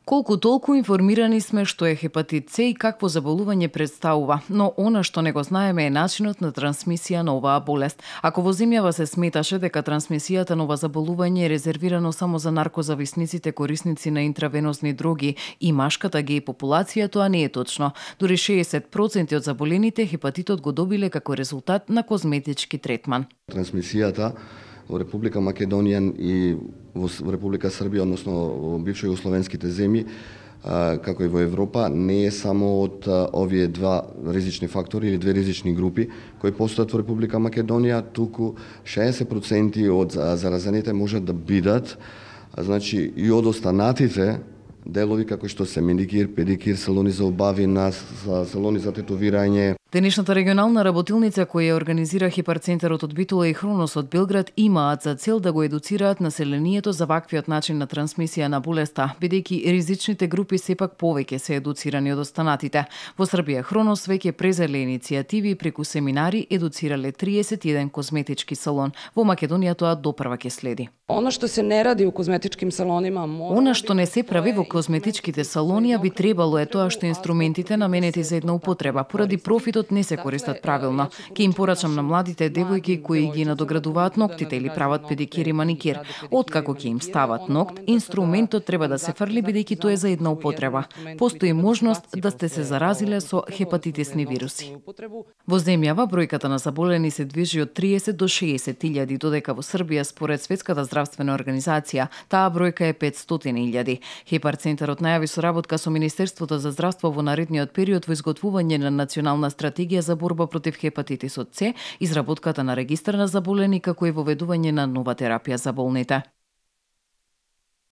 Колку толку информирани сме што е хепатит С и какво заболување представува, но она што не го знаеме е начинот на трансмисија на оваа болест. Ако во земјава се сметаше дека трансмисијата на ова заболување е резервирано само за наркозависниците корисници на интравенозни дроги и машката геј популација, тоа не е точно. Дури 60% од заболените хепатитот го добиле како резултат на козметички третман. Трансмисијата во Република Македонија и во Република Србија, односно во бивши југословенските земји, како и во Европа, не е само од овие два ризични фактори или две ризични групи кои постојат во Република Македонија, туку 60% од заразените можат да бидат, значи, и од останатите делови како што се маникир, педикир, салони за убавина, салони за тетовирање. Денешната регионална работилница која организира Хепарцентарот од Битола и Хронос од Белград имаат за цел да го едуцираат населението за ваквиот начин на трансмисија на болеста, бидејќи ризичните групи сепак повеќе се едуцирани од останатите. Во Србија Хронос веќе презеле иницијативи и преку семинари едуцирале 31 козметички салон. Во Македонија тоа допрва ќе следи. Она што се не ради у козметичким салонима, она што не се прави во козметичките салони, би требало е тоа што инструментите наменети за една употреба поради профитот не се користат правилно. Ке им порачам на младите девојки кои ги надоградуваат ноктите или прават педикир и маникир. Откако ќе им стават нокт, инструментот треба да се фрли бидејќи тоа е за една употреба. Постои можност да сте се заразиле со хепатитисни вируси. Во земјава бројката на заболени се движи од 30 до 60.000, додека во Србија според Светската здравствена организација таа бројка е 500.000. Хепарцентарот најави соработка со Министерството за здравство во наредниот период во изготвување на национална стратегија за борба против хепатитисот С, изработката на регистар на заболени како и воведување на нова терапија за болните.